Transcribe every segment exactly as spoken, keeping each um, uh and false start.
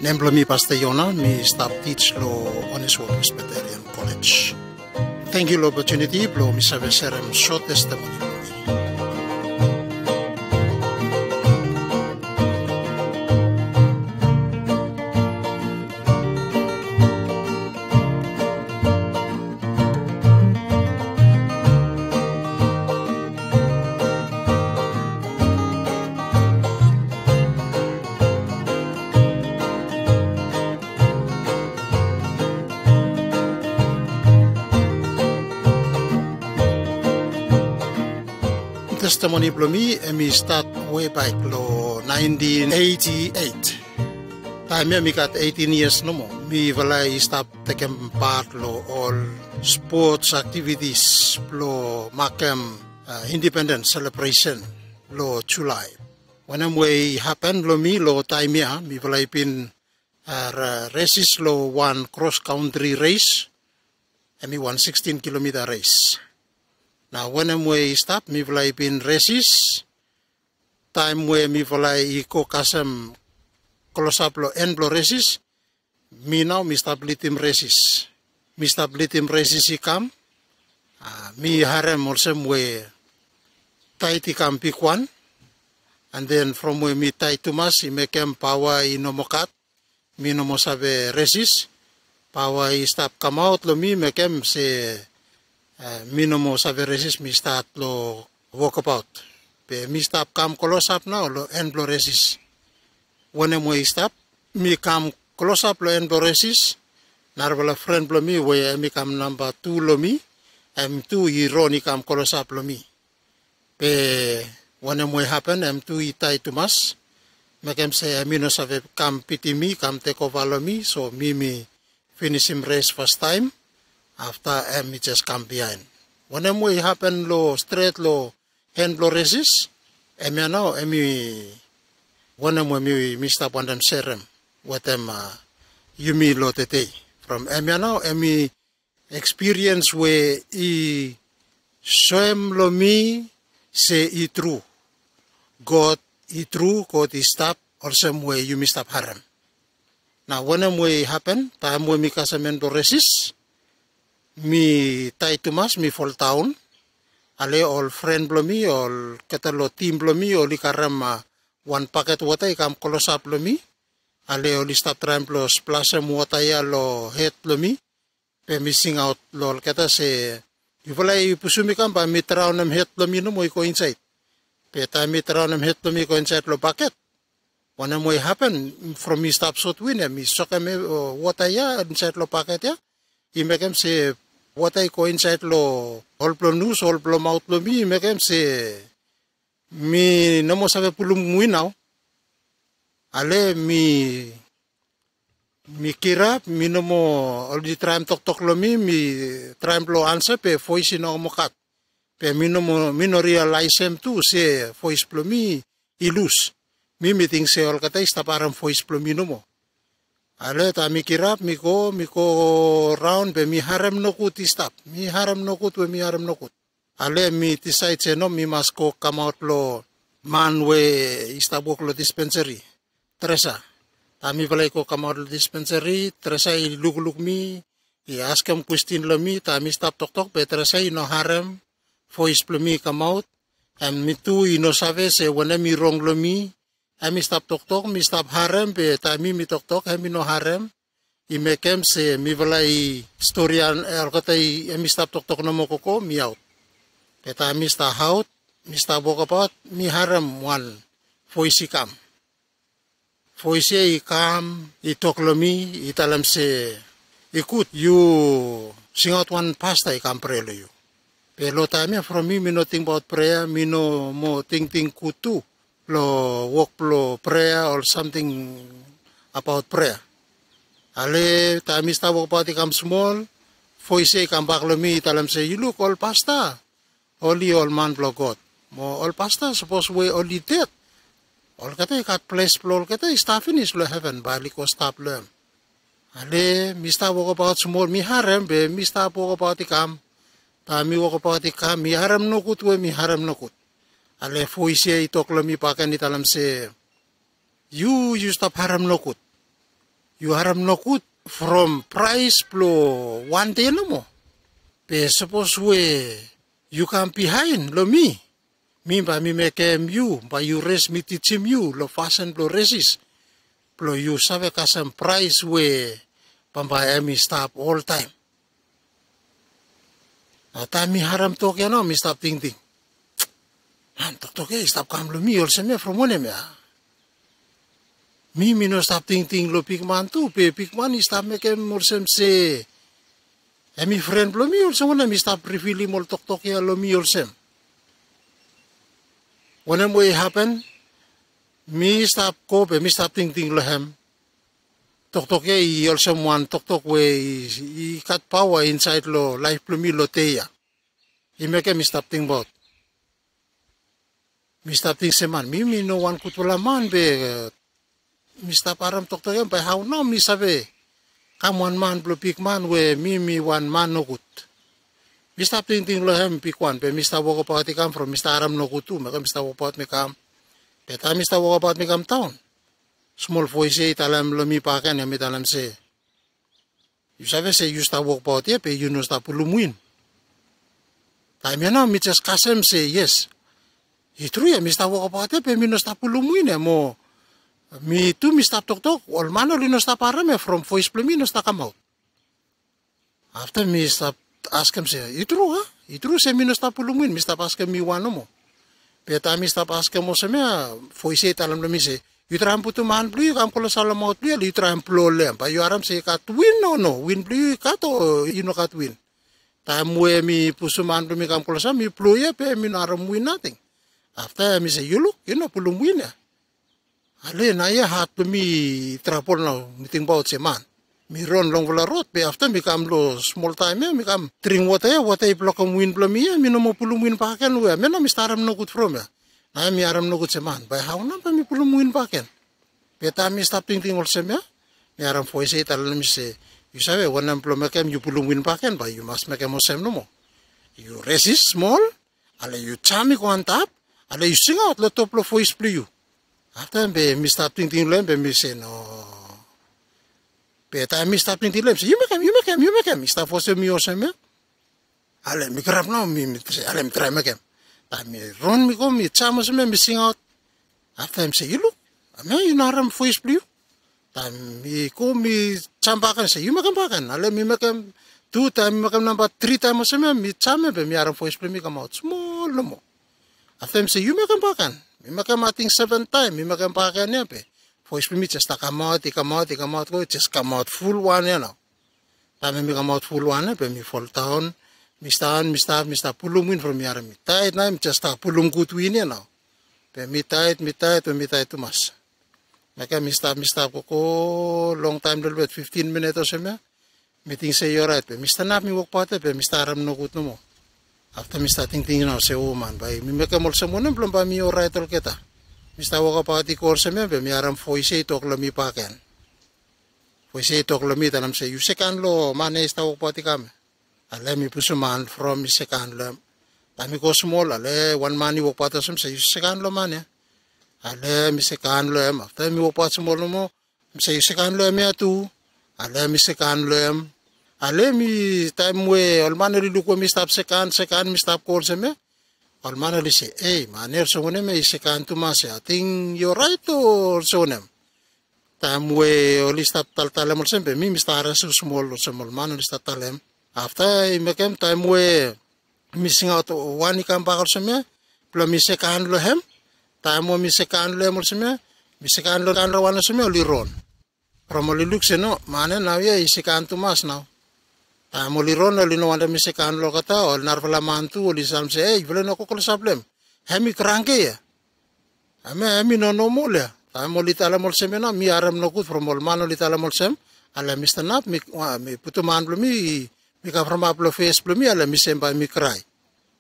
Nem blong mi Pasta Iona, mi stap tij long Oneswo Presbyterian College. Tangkiu long opotuniti blong mi save serem sot testimoni blong mi. Testimoni blong mi em i stat webak long naentin eiti eit. Taem ya mi gat eitin yias nomo, mifala i stap tekem pat long ol spots aktivitis blong makem indipendens selebresen long Julae. Wanem we i hapen long mi long taem ya, mifala i bin resis long wan kros kantri res, em i wan sikstin kilomita res. Nao wanem we i stap, mifala i bin resis. Taem we mifala i go kasem klosap long en blong resis, mi nao mi stap lidim resis. Mi stap lidim resis i kam. Mi harem olsem we taet i kam bigwan. An den from we mi taet tumas i mekem paoa i no moa gat. Mi no moa save resis. Paoa i stap kamaot long mi mekem se mi no moa save resis, mi stat long wokabaot. Be mi stap kam klosap nao long en blong resis. Wanem we i stap, mi kam klosap long en blong resis. Narafala fren blong mi we em i kam namba tu long mi, em tu i ron i kam klosap long mi. Be wanem we i hapen, em tu i taet tumas. Mekem se em i no save kam bitim mi, kam tekova long mi, so mi mi finisim res fastaem. Afta em i jes kam biaen. Wanem we i hapen long stret long en blong resis, em ya nao em i wanem we mi stap wantem serem wetem yumi long tedei. From em ya nao em i ekspiriens we i soem long mi se i tru. God i tru, God i stap olsem we yumi stap harem. Nao wanem we i hapen, taem we mi kasem en blong resis, mi taet tumas, mi foldaon. Ale ol fren blong mi, olgeta long tim blong mi oli karem wan baket wota i kam klosap long mi. Ale oli stap traem blong splasem wota ya long hed blong mi. Be mi singaot long olgeta se, yufala i pusum mi kam, bae mi draonem hed blong mi nomo i go insaed. Be taem mi draonem hed blong mi i go insaed long baket, wanem we i hapen, from mi stap sotwin ya, mi sokem wota ya insaed long baket ya. I mekem se wota i go insaed long hol blong nus, hol blong maot blong mi, i mekem se mi no moa save pulum win nao. Ale mi mi kirap, mi no moa, oli traem toktok long mi, mi traem blong ansa be voes i no moa gat. Be mi no moa, mi no rialaesem tu se voes blong mi i lus. Mi mi ting se olgeta i stap harem voes blong mi nomo. Ale taem mi kirap, mi go, mi go raon be mi harem nogud i stap. Mi harem nogud we mi harem nogud. Ale mi disaed se no, mi mas go kamaot long man we i stap wok long dispenseri, Tresa. Taem mifala i go kamaot long dispenseri, Tresa i lukluk mi, i askem kwestin long mi. Taem mi stap toktok be Tresa i no harem voes blong mi i kamaot. Em mi tu i no save se wanem i rong long mi. Em i stap toktok, mi stap harem, be taem mi mi toktok em i no harem. I mekem se mifala i storian olgeta, em i stap toktok nomo gogo, mi aot. Be taem mi stap aot, mi stap wokabaot, mi harem wan voes i kam. Voes ya i kam i tok long mi, i talem se, i gud yu singaot wan pasta i kam prea long yu. Be long taem ya from mi mi no tingbaot prea, mi no moa tingting gud tu long wok blong prea o samting abaot prea. Ale taem mi stap wokabaot i kam smol, voes ya i kambak long mi i talem se, yu luk, ol pasta oli ol man blong God. Mo ol pasta sapos we oli ded, olgeta i gat ples blong olgeta i stap finis long heven, bae oli go stap long hem. Ale mi stap wokabaot smol, mi harem be mi stap wokabaot i kam. Taem mi wokabaot i kam, mi harem nogud we mi harem nogud. Ale voes ya i tok long mi bakegen i talem se, yu yu stap harem nogud. yu harem nogud from praes blong wan dei nomo. Be sapos we yu kam bihaen long mi, mi bae mi mekem yu, bae yu res, mi tijim yu long fasin blong resis, blong yu save kasem praes we bambae hem i stap oltaem. Nao taem mi harem tok ya nao mi stap tingting, man, toktok ya i stap kam long mi olsem ya from wanem ya? Mi mi no stap tingting long bigman tu, be bigman i stap mekem olsem se hem i fren blong mi, olsem wanem i stap rivilim ol toktok ya long mi olsem? Wanem we i hapen, mi stap go be mi stap tingting long hem. Toktok ya i olsem wan toktok we i gat paoa insaed long laef blong mi long dei ya. I mekem mi stap tingbaot, mi stap ting se man, mi mi no wan gudfala man, be mi stap harem toktok ya, bae hao nao mi save kam wan man blong bigman we mi mi wan man nogud? Mi stap tingting long hem bigwan, be mi stap wokbaot i kam from mi stap harem nogud tu, mekem mi stap wokbaot mi kam. Be taem mi stap wokbaot mi kam daon, smol voes ya i talem long mi bakegen, hem i talem se, yu save se yu stap wokbaot ya be yu no stap pulum win. Taem ya nao mi jes kasem se yes, i tru ya, mi stap wokbaot ya be mi no stap pulum win ya mo mi tu mi stap toktok, ol man oli no stap harem ya from voes blong mi i no stap kamaot. Afta mi stap askem se i tru a, i tru se mi no stap pulum win, mi stap askem mi wan nomo. Be taem mi stap askem olsem ya, voes ya i talem long mi se, yu traem putum han blong yu i kam klosap long maot blong yu, yu traem blo long hem, bae yu harem se i gat win o no, win blong yu i gat o i no gat win. Taem we mi pusum han blong mi kam klosap, mi blo ya be mi no harem win nating. Afta ya mi se, yu luk, yu no pulum win ya. Ale, naoia hat blong mi i trabol nao, mi tingbaot se man, mi ron longfala rod be afta mi kam long smol taem ya mi kam dring wota ya, wota i blokem win blong mi ya, mi no moa pulum win bakegen we hem ya nao mi stap harem nogud from ya. Naoia mi harem nogud se man, bae hao nao bae mi pulum win bakegen? Be taem mi stap tingting olsem ya, mi harem voes ya i talem long mi se, yu save wanem blong mekem yu pulum win bakegen, bae yu mas mekem olsem nomo. Yu resis smol, ale yu jam i go antap, ale yu singaot long top blong voes blong yu. Afta be mi stap tingting long hem be mi se no. Be taem mi stap tingting long hem se yu mekem, yu mekem, yu mekem, i stap fosem mi olsem ya. Ale mi grab nao, mi mi se ale mi traem mekem. Taem mi ron mi go mi jam olsem ya mi singaot. Afta hem se yu luk, hem ya yu no harem voes blong yu. Taem mi go mi jam bakegen se yu mekem bakegen, ale mi mekem tu taem, mi mekem namba tri taem olsem ya mi jam ya be mi harem voes blong mi i kamaot smol nomo. Afta hem se yu mekem bakegen, mi mekem ating seven taem, mi mekem bakegen ya be voes blong mi jes stap kamaot, i kamaot, i kamaot, go jes kamaot fulwan ya nao. Taem hem i kamaot fulwan ya be mi foldaon, mi stap, mi stap, mi stap pulum win from mi harem i taet nao, mi jes stap pulum gud win ya nao. Be mi taet, mi taet, be mi taet tumas. Mekem mi stap, mi stap gogo longtaem lelebet, fiftin minit olsem ya. Mi ting se i oraet be mi stanap mi wokbaot ya be mi stap harem nogud nomo. Afta mi stap tingting nao se o man, bae mi mekem olsem wanem blong bae mi oraet olgeta? Mi stap wokbaot i go olsem ya be mi harem voes ya i tok long mi bakegen. Voes ya i tok long mi i talem se yu sekan long man ya i stap wokbaot i kam ya. Ale mi pusum han from mi sekan long hem. Taem mi go smol ale wan man i wokbaot olsem se yu sekan long man ya. Ale mi sekan long hem. Afta mi wokbaot smol nomo, hem se yu sekan long hem ya tu. Ale mi sekan long hem. Ale mi, taem we ol man oli luk we mi stap sekan sekan, mi stap go olsem ya, ol man oli se, ei, man ya olsem wanem ya i sekan tumas ya, ating i oraet o olsem wanem? Taem we oli stap taltalem olsem be mi mi stap hares smol olsem ol man oli stap talem. Afta i mekem taem we mi singaot wan i kambak olsem ya blong mi sekan long hem. Taem we mi sekan long hem olsem ya, mi sekan long han rawan olsem ya, oli ron. From oli luk se no, man ya naoia i sekan tumas nao. Taem oli ron oli no wantem mi sekan long olgeta, ol narafala man tu oli talem se, ei, yufala i no go klosap long hem, hem i krangke ya. Hem ya hem i no nomol ya. Taem oli talem olsem ya nao mi harem nogud from ol man oli talem olsem. Ale mi stanap, mi putum han blong mi, mi kavramap long fes blong mi, ale mi sem bae mi krae.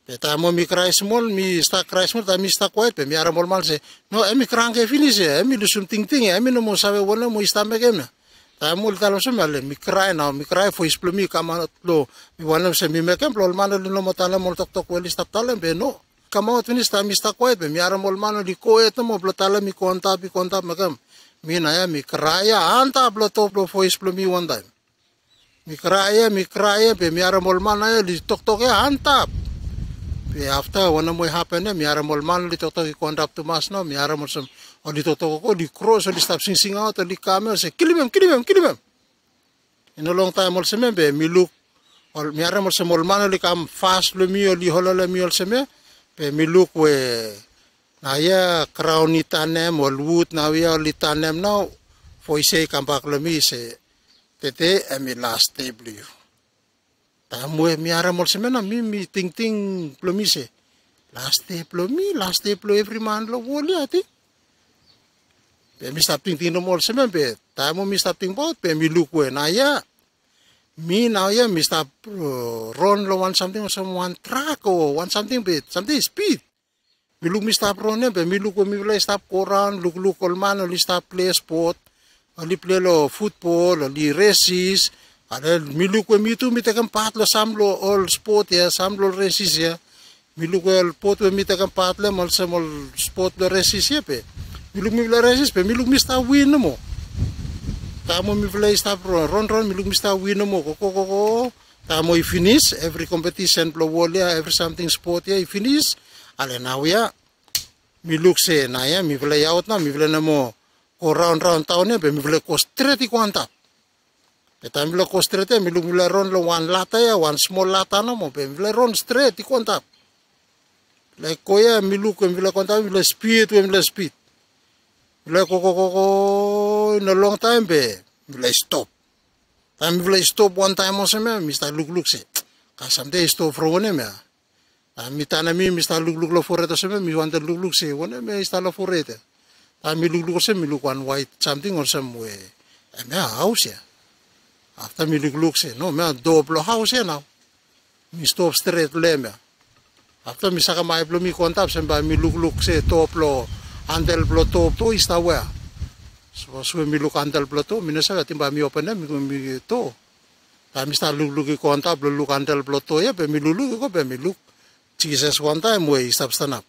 Be taem we mi krae smol, mi stap krae smol, taem mi stap kwaet be mi harem ol man se, no, hem i krangke finis ya, hem i lusum tingting ya, hem i no moa save wanem we i stap mekem ya. Taem oli talem olsem ya, ale mi krae nao, mi krae, voes blong mi i kamaot long mi wanem se mi mekem blong ol man oli no moa talem ol toktok we oli stap talem be no. Kamaot finis taem mi stap kwaet be mi harem ol man oli gohed nomo blong talem i go antap, i go antap, mekem Mi naoia mi krae antap long top long voes blong mi wantaem. Mi krae ia, mi krae ia, be mi harem ol man naoia oli toktok ia antap. Be afta wanem we i hapen ia, mi harem ol man oli toktok i go antap tumas nao, mi harem olsem oli toktok, oli kros, oli stap singsingaot, oli kam ia, oli se, kilim hem, kilim hem, kilim hem. I no longtaem olsem ia be mi luk, mi harem olsem ol man oli kam fas long mi, oli holholem mi olsem ia, be mi luk we naoia graon i tanem, ol wud naoia oli tanem nao, voes ia i kambak long mi i se, tede hemi las dei blong yu. Taem we mi harem olsem ia nao mi, mi tingting blong mi se, las dei blong mi, las dei blong evri man long wol ia ating. Be mi stap tingting nomo olsem ia, be taem we mi stap tingbaot be mi luk we naoia, mi naoia mi stap ron long wan samting olsem wan trak o wan samting, be samting i spid. Mi luk mi stap ron ia, be mi luk we mifala i stap goraon lukluk ol man oli stap plei spot, oli plei long futbol, oli resis. Ale mi luk we mi tu mi tekem pat long sam long ol spot ia, sam long ol resis ia. Mi luk we ol spot we mi tekem pat long hem olsem ol spot blong resis ia be mi luk mifala i resis be mi luk mi stap win nomo. Taem we mifala i stap ronron mi luk mi stap win nomo, gogogogoo. Taem we i finis evri kompetisen blong wol ia, evri samting spot ia i finis. Ale naoia mi luk se naoia mifala i aot nao, mifala i no moa go raon raon taon ia be mifala i go stret i go antap. Be taem mifala i go stret ia mi luk mifala i ron long wan lata ia, wan smol lata nomo, be mifala i ron stret i go antap. Mifala i go ia mi luk we mifala i go antap, mifala i spid we mifala i spid. Mifala i gogogogo i no longtaem be mifala i stop. Taem mifala i stop wantaem olsem ia mi stap lukluk se, ka samting i stop from wanem ia? Taem mi tanem mi mi stap lukluk long foret olsem ia, mi wantem lukluk se wanem ia i stap long foret ia. Taem mi lukluk olsem ia mi luk wan waet samting olsem we hemia haos ia. Afta mi lukluk se no, hemia doa blong haos ia nao. Mi stop stret long hem ia. Afta mi sakem ae blong mi i go antap se bae mi lukluk se doa blong, handel blong doa i stap wea. Sapos we mi luk handel blong doa mi no save ating bae mi openem mi go mi doa. Taem mi stap lukluk i go antap blong luk handel blong doa ia be mi lukluk i go be mi luk Jisas wantaem we i stap stanap.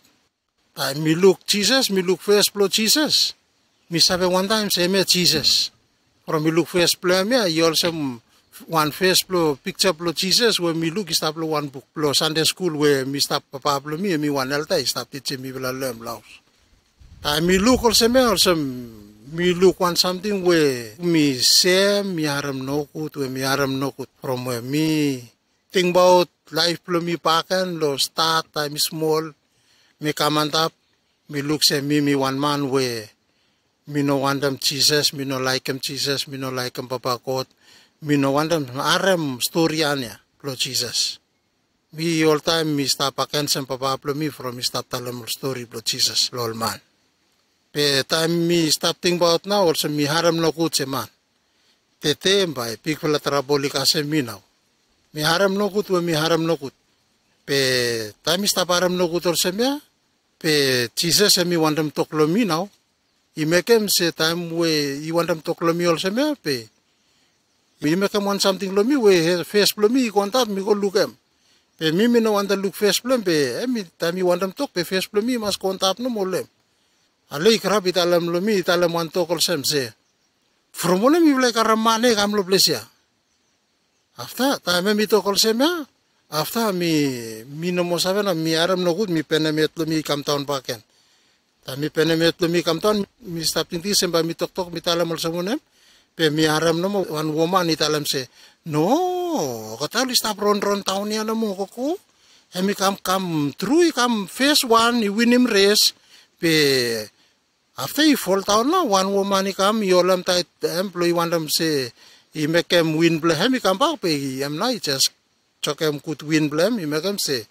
Taem mi luk Jisas, mi luk fes blong Jisas, mi save wantaem se hemia Jisas. From mi luk fes blong hem ia i olsem wan fes blong piksa blong Jisas we mi luk i stap long wan buk blong Sande skul we mi stap, papa blong mi hemi wan elda i stap tijim mifala long hem long haos. Taem mi luk olsem ia olsem mi luk wan samting we mi sem, mi harem nogud, we mi harem nogud from we mi tingbaot laef blong mi bakegen long stat taem mi smol, mi kam antap, mi luk se mi mi wan man we mi no wantem Jisas, mi no laekem Jisas, mi no laekem Papa God, mi no wantem harem stori han ia blong Jisas. Mi oltaem mi stap agensem papa blong mi from mi stap talem ol stori blong Jisas long ol man. Be taem mi stap tingbaot nao olsem mi harem nogud se man, tede bae bigfala trabol i kasem mi nao. Mi harem nogud we mi harem nogud. Be taem mi stap harem nogud olsem ia, be Jisas hemi wantem tok long mi nao. I mekem se taem we i wantem tok long mi olsem ia be i mekem wan samting long mi we fes blong mi i go antap mi go luk hem. Be mi mi no wantem luk fes blong hem be hemi taem i wantem tok be fes blong mi i mas go antap nomo long hem. Ale i grap i talem long mi, i talem wan tok olsem se, from wanem mifala i karem man ia i kam long ples ia? Afta taem hemi tok olsem ia, afta mi, mi no moa save nao, mi harem nogud, mi benem hed blong mi i kamdaon bakegen. Taem mi benem hed blong mi i kamdaon, mi stap tingting se bae mi toktok, mi talem olsem wanem. Be mi harem nomo wan woman i talem se, no, olgeta oli stap ronron daon ia nomo gogo. Hemi kam, kam tru i kam fes wan i winim res. Be afta i foldaon nao, wan woman i kam i holem taet hem blong i wantem se i mekem win blong hem i kambak, be hem nao i jes jokem gud win blong hem, i mekem se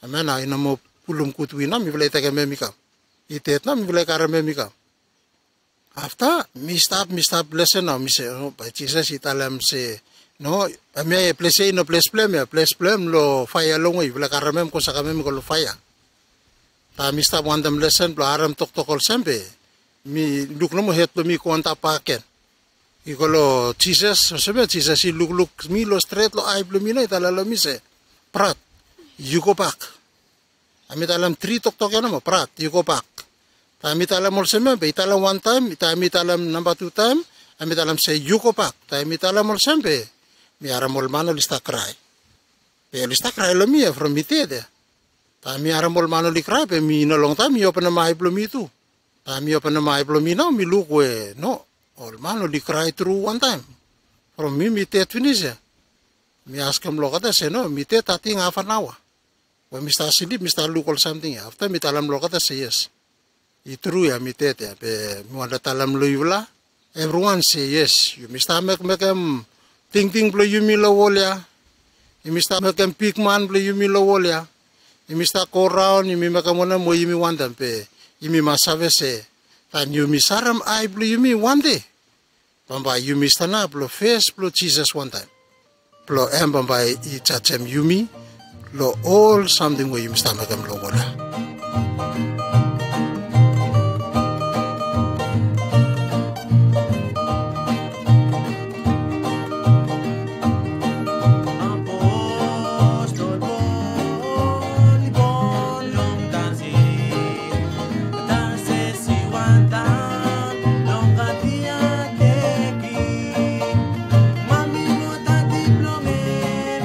hemia nao i no moa pulum gud win nao, mifala i tekem hem i kam. I ded nao, mifala i karem hem i kam. Afta mi stap, mi stap lesen nao, mi se, o, bae Jisas i talem se, no, hemia ples ia i no ples blong hem ia, ples blong hem long faea longwe, yufala i karem hem go sakem hem i go long faea. Taem mi stap wantem lesen blong harem toktok olsem be mi luk nomo hed blong mi i go antap bakegen. I go long Jisas, olsem ia Jisas i lukluk mi long stret long ae blong mi nao i talem long mi se, brat, yu gobak. Hemi talem tri toktok ia nomo, brat, yu gobak. Taem mi talem olsem ya be i talem wan taem, taem mi talem namba tu taem, em i talem se yu gobak. Taem mi talem olsem be mi harem ol man oli stap krae. Be oli stap krae long mi ya from mi ded ya. Taem mi harem ol man oli krae be mi no longtaem mi openem ai blong mi tu. Taem mi openem ai blong mi nao mi luk we no, ol man oli krae tru wantaem. From mi mi ded finis ya. Mi askem long olgeta se no, mi ded ating haf an aoa. We mi stap slip mi stap luk ol samting ya. Afta mi talem long olgeta se yes, i tru ya mi ded ya. Be mi wantem talem long yufala evriwan se yes, yumi stap mekmekem tingting blong yumi long wol ya. Yumi stap mekem bigman blong yumi long wol ya. Yumi stap go raon yumi mekem wanem we yumi wantem be yumi mas save se taem yumi sarem ai blong yumi wande bambae yumi stanap long fes blong Jisas wantaem. Blong em bambae i jajem yumi long ol samting we yumi stap mekem long wol ya. Apostle Paul i bon long Tarsis. Tarsis i wan taon long Galili. Mami mo dadi blong hem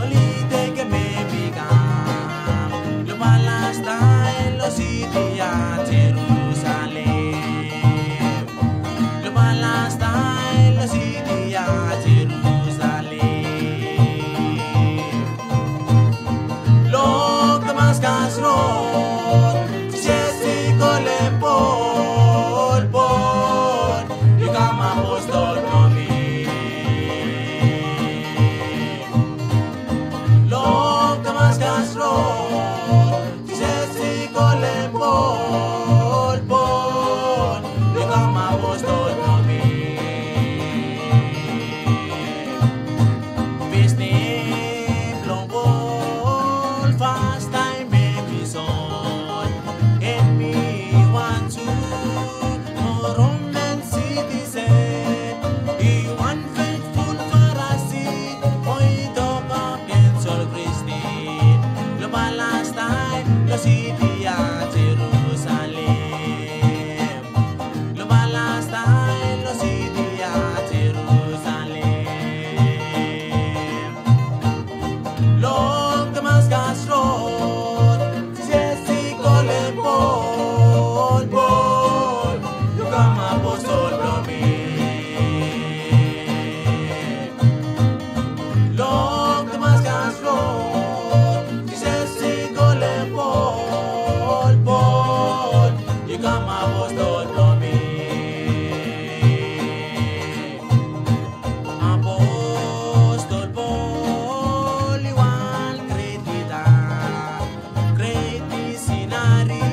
oli tekem hem i kam long Palestain long siti ya Jerusalem. Long Palestain long siti ya Jerusalem. Long Damaskas rod Jisas i kolem Pol, Pol, yu kam aposol blong mi. Long Damaskas rod Jisas i kolem Pol, Pol, yu kam aposol blong mi. Fes nem blong Pol fastaem hem i Sol, hem i wan Ju mo Roman sitisen. I wan fetful Farisi mo i tok agen Sol Kristin long Palestain long siti ya Jerusalem. Long Palestain long siti ya Jerusalem. Long Damaskas rod Jisas i kolem Pol, Pol, yu kam aposol blong mi. Long Damaskas rod Jisas i kolem Pol, Pol, yu kam aposol blong mi. Aposol Pol i wan gret lida, gret misinari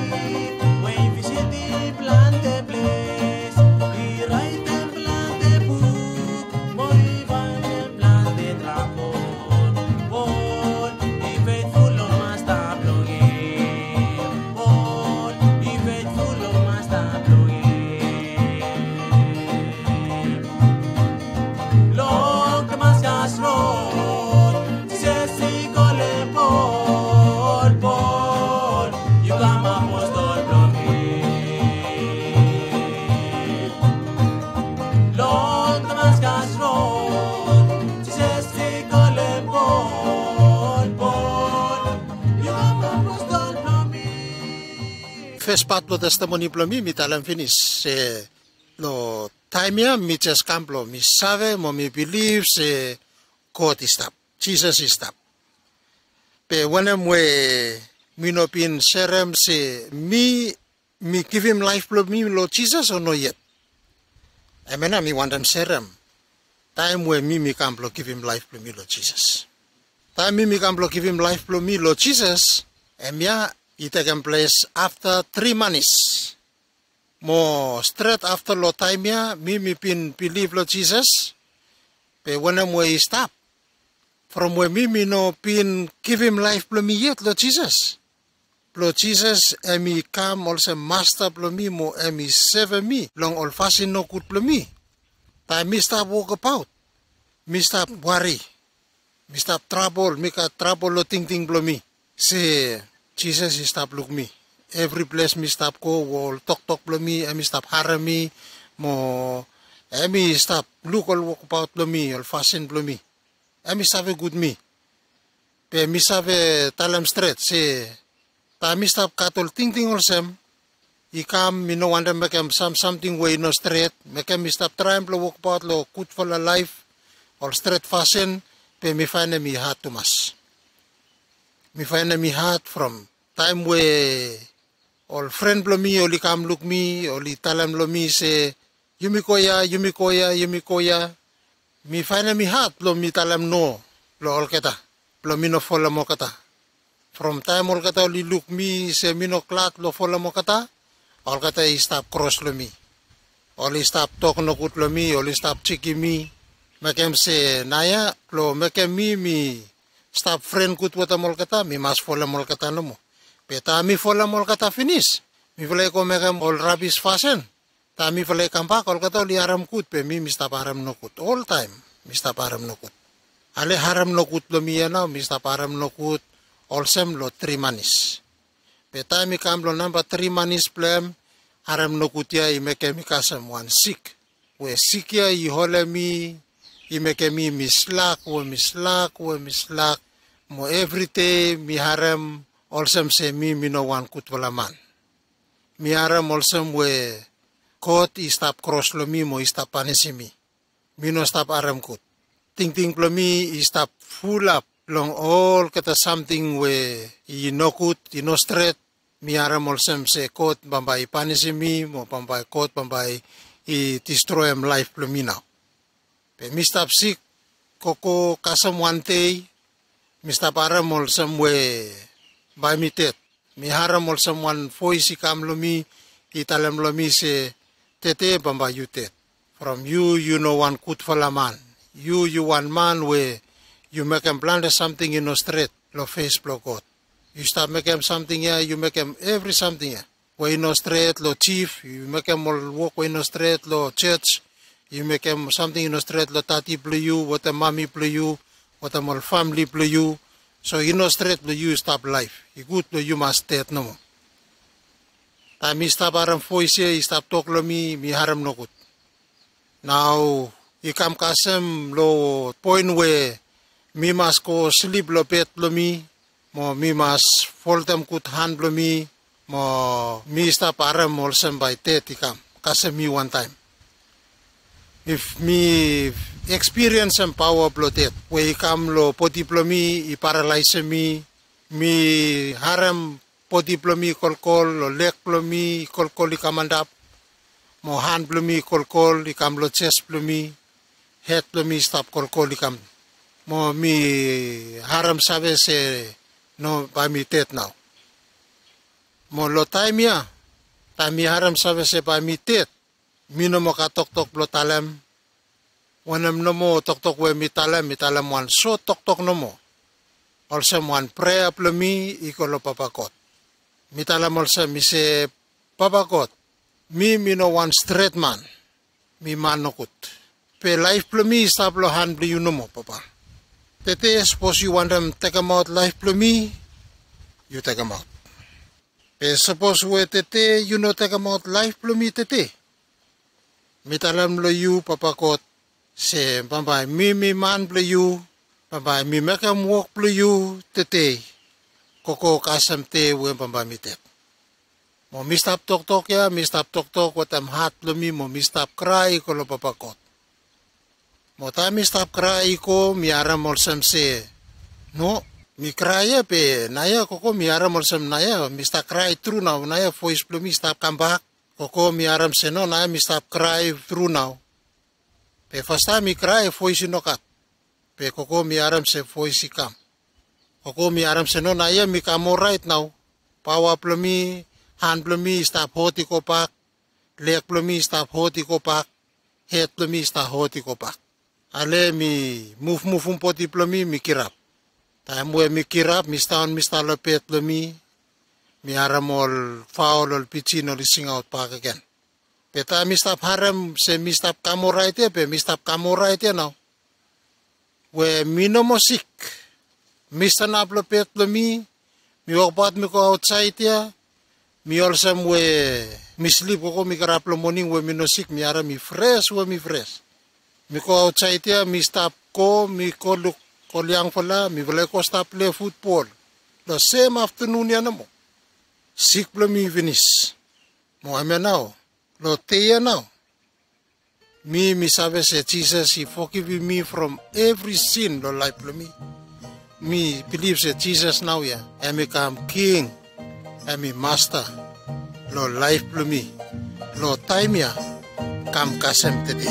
we i visitim plante ples, i raetem plante buk mo i faenem plante trabol. Pol i fetful long Masta blong hem. Pol i fetful long Masta blong hem. Long Damaskas rod Jisas i kolem Pol, Pol, yu kam aposol blong mi. Long Damaskas rod Jisas i kolem Pol, Pol, yu kam aposol blong mi. Fes pat blong testimoni blong mi mi talem finis se long taem ya mi jes kam blong mi save mo mi bilif se God i stap, Jisas i stap. Be wanem we mi no bin serem se mi mi givim laef blong mi long Jisas o no yet? Hemia nao mi wantem serem taem we mi mi kam blong givim laef blong mi long Jisas. Taem mi mi kam blong givim laef blong mi long Jisas, hemia i tekem ples afta tri manis. Mo stret afta long taem ya mi mi bin bilif long Jisas. Be wanem we i stap from we mi mi no bin givim laef blong mi yet long Jisas? Blong Jisas hem i kam olsem Masta blong mi mo hem i sevem mi long ol fasin nogud blong mi. Taem mi stap wokabaot, mi stap wari, mi stap trabol, mi gat trabol long tingting blong mi se Jisas i stap luk mi. evri ples mi stap go, we ol toktok blong mi, em i stap harem mi, mo em i stap luk ol wokbaot blong mi, ol fasin blong mi. Em i save gud mi. Be mi save talem stret se taem mi stap gat ol tingting olsem, i kam mi no wantem mekem sam samting we i no stret, mekem mi stap traem blong wokbaot long gudfala laef, ol stret fasin, be mi faenem i had tumas. Mi faenem i had from taem we ol fren blong mi oli kam luk mi, oli talem long mi se, "Yumi go ya, yumi go ya, yumi go ya." Mi faenem i had blong mi talem no long olgeta, blong mi no folem olgeta. From taem olgeta oli luk mi se mi no glad blong folem olgeta, olgeta i stap kros long mi. Oli stap tok nogud long mi, oli stap jikim mi, mekem se naoia blong mekem mi mi stap fren gud wetem olgeta, mi mas folem olgeta nomo. Be taem mi folem olgeta finis, mifala i go mekem ol rabis fasin. Taem mifala i kambak, olgeta oli harem gud, be mi mi stap harem nogud. Oltaem mi stap harem nogud. Ale harem nogud blong mi ya nao, mi stap harem nogud olsem long tri manis. Be taem i kam long namba tri manis blong em, harem nogud ya i mekem i kasem wan sik. We sik ya i holem mi, i mekem mi mi slak, we mi slak, we mi slak. Mo evri dei mi harem olsem se mi mi no wan gudfala man. Mi harem olsem we God i stap kros long mi mo i stap panisim mi. Mi no stap harem gud. Tingting blong mi i stap fulap long olgeta samting we i nogud, i no stret. Mi harem olsem se God bambae i panisim mi, mo bambae God bambae i distroem laef blong mi nao. Be mi stap sik, gogo kasem wan dei, mi stap harem olsem we bae mi ded. Mi harem olsem wan voes i kam long mi, i talem long mi se, "Tede bambae yu ded. From yu, yu no wan gudfala man. Yu, yu wan man we yu mekem plante samting i no stret long fes blong God. Yu stap mekem samting ya, yu mekem evri samting ya we i no stret long jif, yu mekem ol wok we i no stret long jos, yu mekem samting i no stret long dadi blong yu, wetem mami blong yu, wetem ol famle blong yu. So i no stret blong yu stap laef. I gud blong yu mas ded nomo." Taem mi stap harem voes ya i stap tok long mi, mi harem nogud. Nao i kam kasem long poen we mi mas go slip long bed blong mi, mo mi mas foldem gud han blong mi, mo mi stap harem olsem bae ded i kam kasem mi wantaem. If mi ekspiriensem paoa blong ded we i kam long bodi blong mi, i paralaesem mi, mi harem bodi blong mi i kolkol, long leg blong mi i kolkol i kam antap, mo han blong mi i kolkol i kam long jes blong mi, hed blong mi i stap kolkol i kam, mo mi harem save se no, bae mi ded nao. Mo long taem ya, taem mi harem save se bae mi ded, mi no moa gat toktok blong talem. Wanem nomo toktok we mi talem, mi talem wan sot toktok nomo, olsem wan prea blong mi i go long Papa God. Mi talem olsem, mi se, "Papa God, mi mi no wan stret man. Mi man nogud. Be laef blong mi i stap long han blong yu nomo, Papa. Tede sapos yu wantem tekemaot laef blong mi, yu tekemaot. Be sapos we tede yu no tekemaot laef blong mi tede, mi talem long yu, Papa God, se bambae mi mi man blong yu, bambae mi mekem wok blong yu tede, gogo kasem dei we bambae mi ded." Mo mi stap toktok ya, mi stap toktok wetem hat blong mi, mo mi stap krae i go long Papa God. Mo taem mi stap krae i go, mi harem olsem se, no, mi krae ya, be naoia gogo mi harem olsem naoia mi stap krae tru nao, naoia voes blong mi i stap kambak. Gogo mi harem se no, naoia mi stap krae tru nao. Be fastaem mi krae, voes i no gat. Be gogo mi harem se voes i kam. Gogo mi harem se no, naoia mi kam oraet nao. Paoa blong mi, han blong mi i stap hot i gobak, leg blong mi i stap hot i gobak, hed blong mi i stap hot i gobak. Ale mi muvmuvum bodi blong mi, mi kirap. Taem we mi kirap, mi staon, mi stap long bed blong mi, mi harem ol faol, ol pijin oli singaot bakegen. Be taem mi stap harem se mi stap kam oraet ya, be mi stap kam oraet ya nao. We mi no moa sik. Mi sanap long bed blong mi, mi wokbaot mi go aotsaed ya, Mi olsem we mi slip gogo, mi kirap long moning we mi no sik, mi harem mi fres we mi fres. Mi go aotsaed ya, mi stap go, mi go luk ol yangfala, mifala i go stap pilai futbol. Long sem aftanun ya nomo, sik blong mi i finis. Mo hemia nao, long dei ya nao, mi mi save se Jisas i fogivim mi from evri sin long laef blong mi. Mi bilif se Jisas nao ya hem i kam king, hem i masta long laef blong mi, long taem ya kam kasem tede.